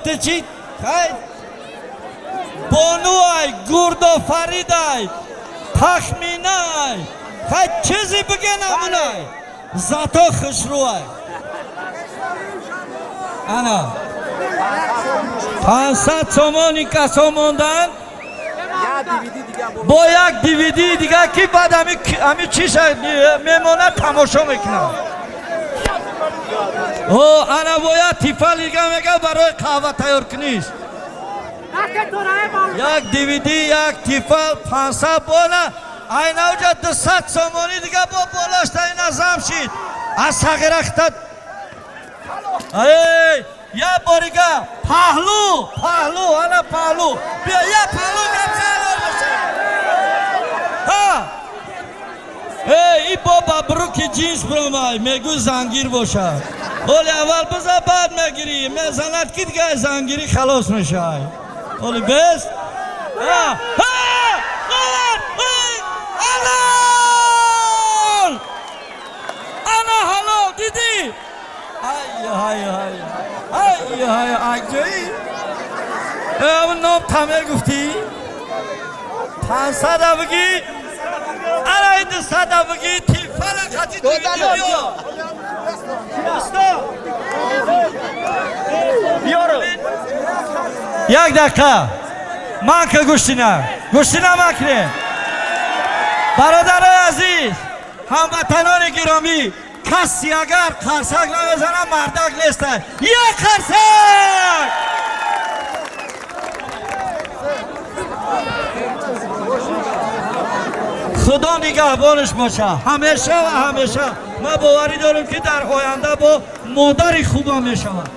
Чи хай, бонуай, Гурдофаридай, Тахминай, хай, чизе биге, намунай, зато хушрӯай. Ана 500 сомони касо мондан бо як дивиди дига, ки баъд ами чиша мемонад, тамошо мекунад. О, ана бояд тифал дига, мега, барои қаҳва тайёр куниш. Як дивиди, як тифал, 500 бона. Айнавҷа 200 сомонӣ дига бо болошта. Ина зам шид аз сағирахта. Эй, як борига паҳлу, паҳлу, ана паҳлу, биё, як паҳлу гап. Ҳа, эй, и бо бабруки ҷинс биромай, мегӯ зангир бошад. Оли аввал биза, баъд мегирӣ. Мезанад, ки дига зангирӣ халос мешавай. Оли бес. Ҳалол, ана ҳалол, дидӣ? Ай ҳай ҳай ай ҳай, аҷоиб! Ном тамер гуфтӣ, 500-а бигӣ, ана ин 200-а бигӣ, тифала қати. Дӯсто, як дақиқа, ман ка гӯштина, гӯштина макунем. Бародарои азиз, ҳамватанони гиромӣ, каси агар қарсак намезанам, мардак неста. Як қарсак! Худо нигаҳбонаш боша ҳамеша ва ҳамеша. Ман боварӣ дорам, ки дар оянда бо модари хубам мешавад.